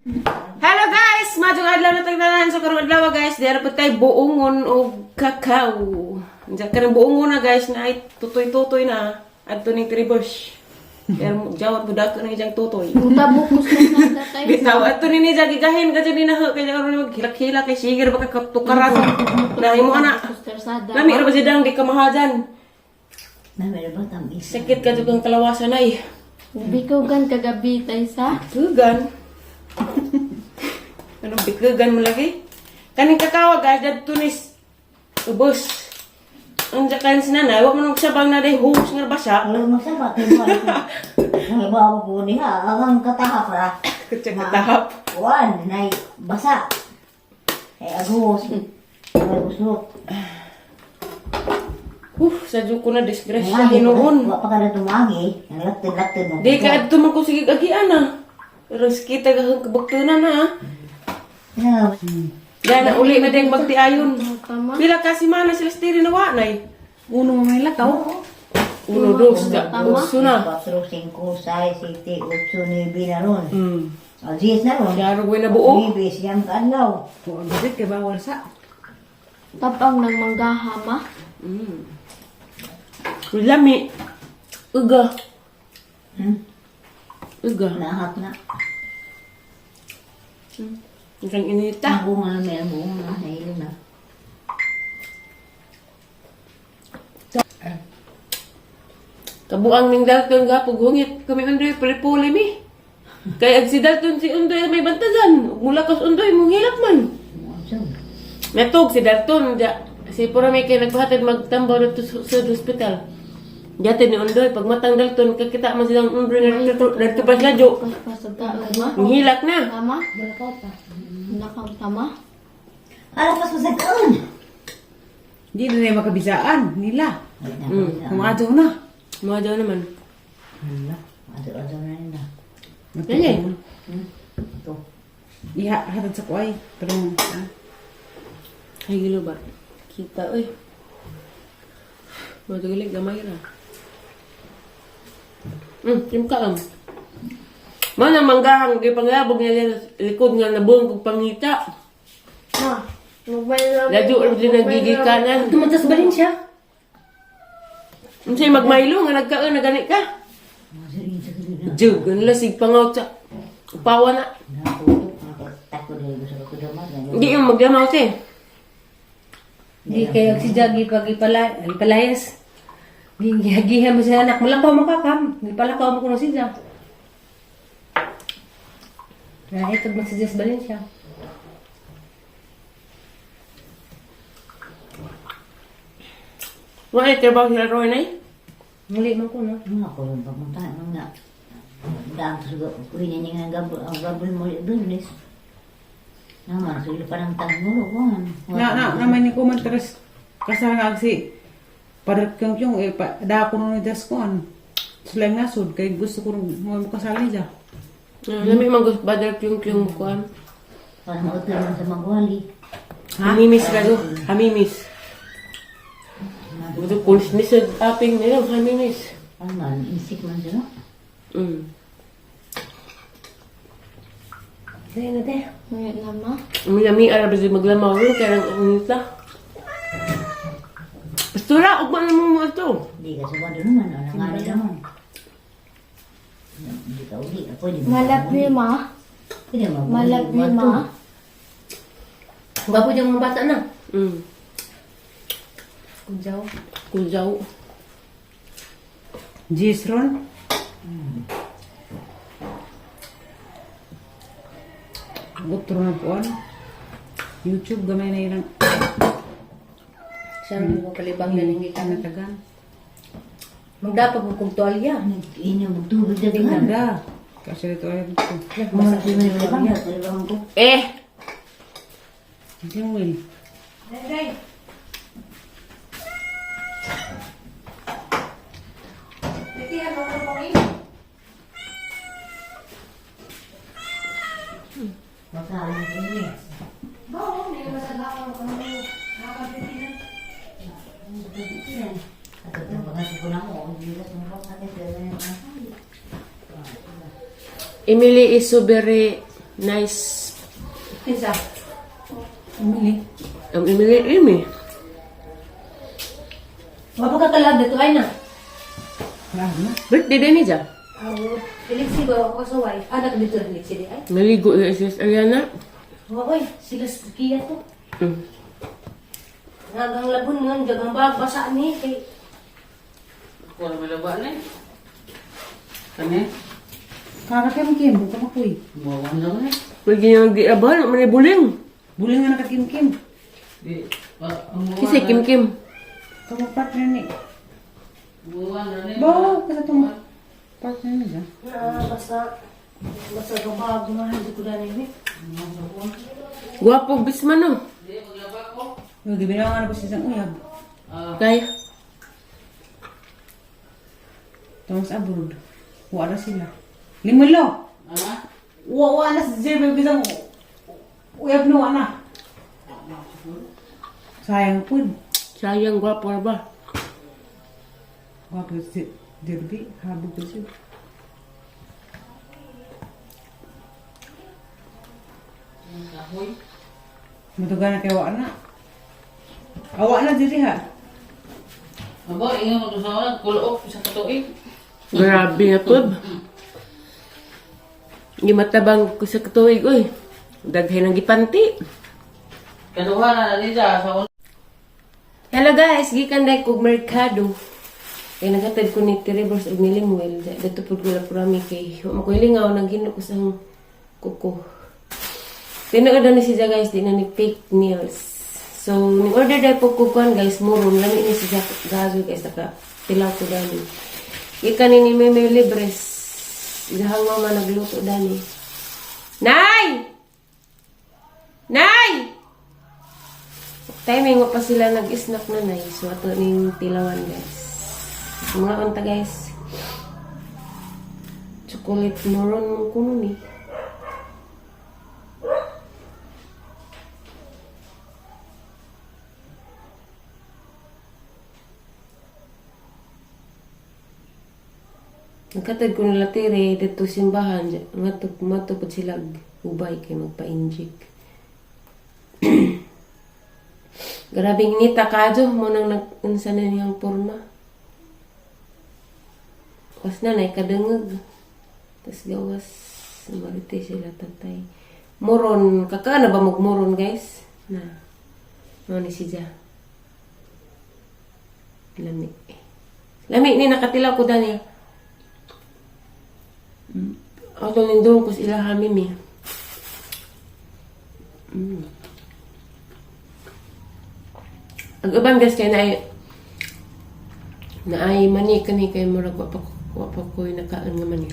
Hello guys! Maayong adlaw na tagtanan sa karong adlaw, guys. Dira po tayo buongon og kakao. Diyan ka ng buongon na, guys, na ay tutoy-tutoy na. Adto ning Tribers. Kaya mo jawat mo dato ng ijang tutoy. Mutabok ko sa tatay. Bitaw adto ni niya gigahin ka dyan na kay karon maghilak-hilak kay siger baka katukaran. Na imo ana. Tersada. Lami ra ba si dang di ka mahajan. Na meron ba tamis? Sakit ka jud kang kalawasan ay. Bikugan kagabi tay sa. Bikugan. Ano bikugan mo lagi? Kaning kakawa, guys, dadto ni ubos. Ang kan si nanay, wa man sabang na day hose nga basa. Wala mo sa bakit mo. Ang iba ako po niya, ang katahap ra. Kutsa katahap. Kuan, nay basa. Eh agos. Ay usok. Sadyo ko na disgrasya hinuon. Wa pa ka na tumagi. Ang laktin-laktin mo. Di ka adto man ko sige agian na. Pero kita gahang kabuktunan na. Ah. Na, Yan na uli na ding magtiayon. Tama. Pila ka semana sila stiri na wa nay. Uno may lakaw. Uno, dos, da, otso na. 4, 5, 6, 7, 8, 9 na ron. O, 10 na ron. Klaro ko na buo. 9, siyam ka adlaw. Kung ang kay bawal sa. Tapang ng manggaha ma. Lami. Uga. Uga. Lahat na. Ang inita. Ang bunga na may ang bunga na. Nahilo na. Kabuang ning Dalton gapog hungit kami undoy puli mi. Kay ag si Dalton si Undoy may bantagan. Mula kas Undoy mong hilak man. Natug si Dalton ja si pura may kay nagpahatid magtambaw dito sa hospital. Jate ni Undoy pag matang Dalton kakita man silang Undoy nagtuto nagtupas ladyo. Pasagdaog ma. Manghilak na. Tama? Nakaw tama? Ala pas masagkaan. Di na na makabisaan nila. Kung adyo na. Mga daw naman. Hala, adyo-adyo na nila. Yan eh. Ito. Iha hatad sa kuay. Pero ah, Ay gilo ba? Kita oy. Madagali gamay ra. Tim ka lang. Mana manggahang gipanglabog niya likod nga nabong kog pangita. Ma. Mobile Ladyo ra din nagigikanan. Tumuntas ba rin siya? Unsay magmaylo nga nagkaon na gani ka? Jug, ganun sig pangaw sa upawa na. Hindi yung magdamaw te. Di kayo si Jaggy pag ipala, ipalayas. Gihagihan mo siya anak. Malakaw mo kakam. Ipalakaw mo kuno siya. Na ito mo si Jess Valencia. Wa ay trabaho sila Roy nay. Muli man ko no. Nga ko yung pamunta nga. Daan sa kuhin niya nga gabol ang gabol mo iblis. Naman sila parang tangulo ko. Na na naman ni ko man tres kasal nga si Padre Kyong Kyong eh pa, da ko ni das ko an. Sila nga sud kay gusto ko mo kasal niya. Lami man gusto badar kyung kyung kuan. Para mautol man sa magwali. Hamimis ka do. Hamimis. Gusto ko ni sa aping nila hamimis. Aman, isik man sila. Dahil na te. Ngayon na ma. Lami ara ba maglamaw ron kay ang unita. Pastura, ugma na mo mo ito. Hindi ka subado naman, ano nga rin naman. Hindi ka uli, pwede mo. Malap ni ma. Pwede mo. Malap ni ma. Gwapo diyang mga bata na. Kujaw. Kujaw. Jis ron. Utro na po an. YouTube gamay na ilang Siya rin mo kalibang na ningi ka. natagan. Magdapag mo kong tuwalya. Inyo, magtubig na daghan. Ganda. Kasi ito ay ito. Basta si may libang, libang ko. Eh! Hindi mo will. Baka ano yun eh. At ito, pagkasi ko na ako, hindi ka sumubok sa akin, pero yan ang Emily is so very Nice. Kinsa? Umili. Ang Emily, Amy. Mapagkakalag dito ay na. Wala na. Birthday din niya. Awo. Elixir ba ako sa wife? Anak dito elixir ay. Naligo na si Ariana. Oy, sila sa kiya to. Nagang labon ngon, jagang bag basa ni kay Kuha na ba na eh. Kani? Kakakim-kim, buka makuy. Bawa na eh. Pwede niya mag-iabal, manibuling. Buling nga nakakim-kim. Di, ang buwan Kasi na- Kim Kim. Kamu partner ni. Buwan na ni. Bo, kasi itong partner ni dyan. na basa basa gabag mahal di ko dani ni. Gwapo bisman no. Di, maglaba ko. Yung gibinawa na po siya sa uyab. Kay Thomas abroad. Wala sila. Limulo! Ah? Wa na si Jeremy bisang uyab no na. Sayang po. Sayang gwapo ra ba? Gwapo si Jeremy, habog ko siya. Kahoy. Matuga na kay wa na. Awa na diri ha. Abo, ingat mo to sa oras. Kulo sa katuig. Grabe nga pub. Gimatabang ko sa katuig oy. Daghay ng gipanti. Kaduha na na nila sa una. Hello guys, gikan dai kog merkado. Kay naghatid ko ni Trevor ug ni Limuel. Dito pud ko lang kay wa mo ko hilingaw naghinlo ko sa kuko. Tinuod na ni siya guys, di na ni fake nails. So, ni order dai po ko kuan guys, muron lami ni siya gazo guys naka tilaw ko dani. Gikan ni Meme Libres. Ilahang mama nagluto dani. Nay! Nay! Timing wa pa sila nag-snack na nay. So ato ning tilawan guys. Mga unta guys. Chocolate moron mo kuno ni. Nagkatag ko nila tire dito simbahan. Ngatog mato pud sila ubay kay magpa-inject. Grabing inita kadyo mo nang nag-unsa na niyang porma. Was na nay kadungog. Tas gawas marite sila tatay. Moron, kaka na ba magmoron guys? Na. Mo ni siya. Lami. Lami ni nakatilaw ko dani. Ato nindong ko sila hamimi. Ang uban guys kay naay naay mani kani kay murag wa pa koy nakaon nga mani.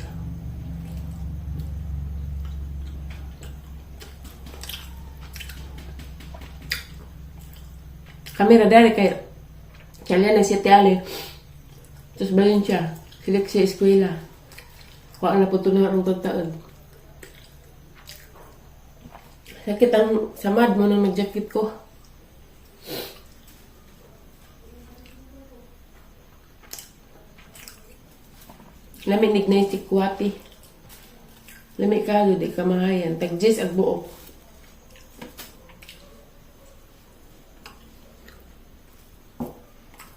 Kami ra dali kay kaya na siya tiyali. Tapos balin siya. Silik siya eskwela. Kuha na po ito na ang taon. Sakit ang samad mo nang nag-jacket ko. Lami ni si Kuwati. Lami ka, di ka mahayan. Tag-jis ag buok.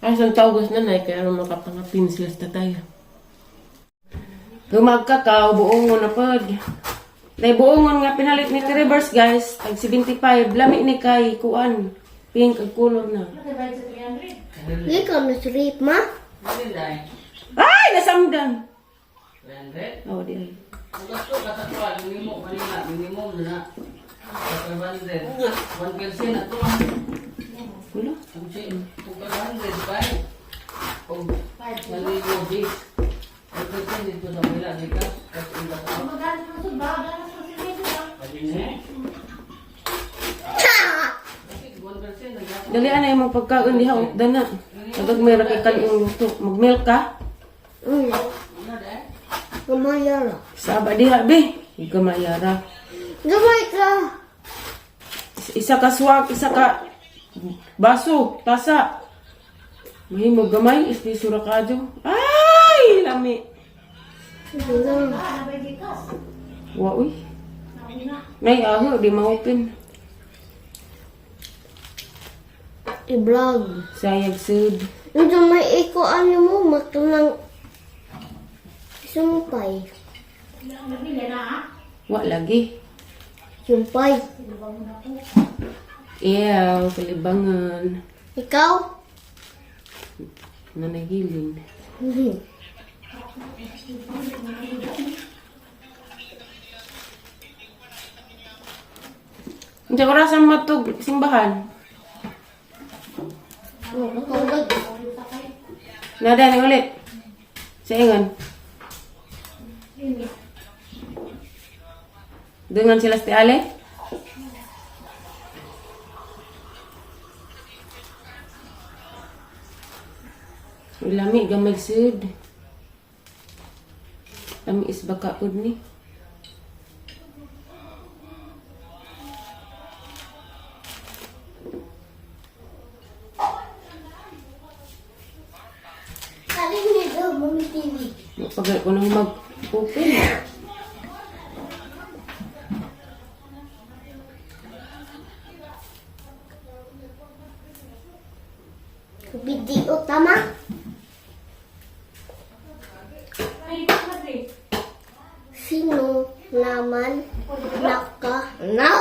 Ay, sa tawag na na, kaya aron makapangapin sila sa tatay. Gumagkakaw, buongon na pod. Day buongon nga pinalit ni Trevors guys, tag 75, lami ni kay kuan. Pink ang color na. You come to sleep, ma? Dili dai. Ay, nasamdan. 300. Oh, di ay. Ugas ko kasakwa, minimum kanina, minimum na. 500. 1% na to. ah. Wala. Ang si, kung 500 pa. Og naligo bis. 1% dito sa Manila, di ka? Kasi iba ka. Pwede Kasi 1% nag- Dali ana imong pagkaon diha utda na. Agag may ra kay kaliong luto. Magmilk ka? Gamay ra. Saba diha be. Gamayara. Gamay ka. Isa ka swag, isa ka baso, tasa. Mahimo gamay, ispisura ka dyo. Ay, lami. Wa uy. Nay, aho, di ma-open. I-vlog. Sayag sud. Ito may iko ano mo, makanang sumpay. Wa lagi. Sumpay. Ew, kalibangan. Ikaw? Nanahilin. Hindi ko rasan matug simbahan. Nada ni ulit. Sa ingon. Dengan sila si Ale? Lami gamay sud. Lami is baka pud ni. Kaling nito, Mami TV. Pag ko nang mag-open. Video, tama? Sino naman naka... No!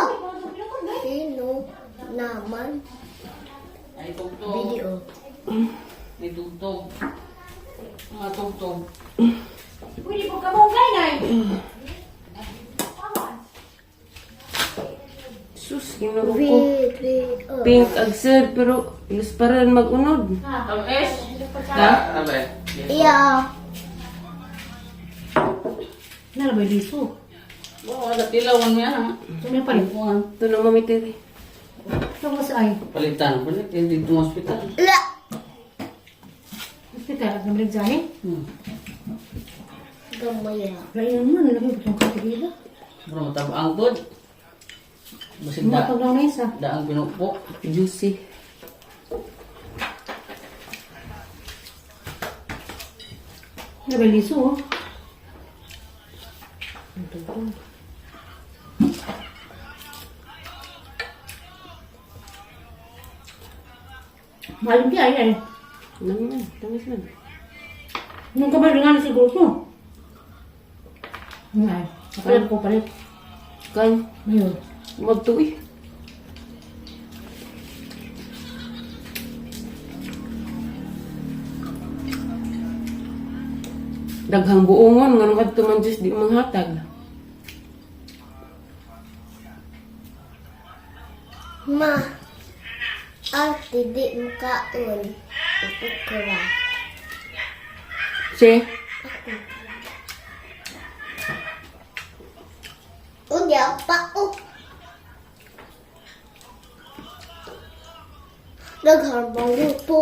Sino naman Ay, tugtog. video? May tugtog. Mga tugtog. Pwede po ka mong nay. Sus, ginoo ko. Video. Pink ag sir, pero ilos pa rin mag-unod. Tamis! Ha? Tabi. Yeah. Nalabay liso. Oo, sa tilawan mo yan ha. Sumaya pa rin. Ito na mamitiri. Ito ko sa ay. Palitan ko na, hindi dito hospital. La! Hospital at nabalik sa akin. Gamay ah. Kaya naman, nalabay po itong katigila. Pero matabang pod. Basig Mga da, paglaw na isa. daang pinupo. Juicy. Nalabay liso oh. Malim di ay ay. Nang man, tamis man. Nung kamay nga na siguro ko. Ay, kapalit ko palit. Kan, Ayun. magtuwi. Daghang buongon nganong adto man Diyos di manghatag. Ma. Ate, di makaon. Ukra. Si, Unya pa oh. Nagharbang luto.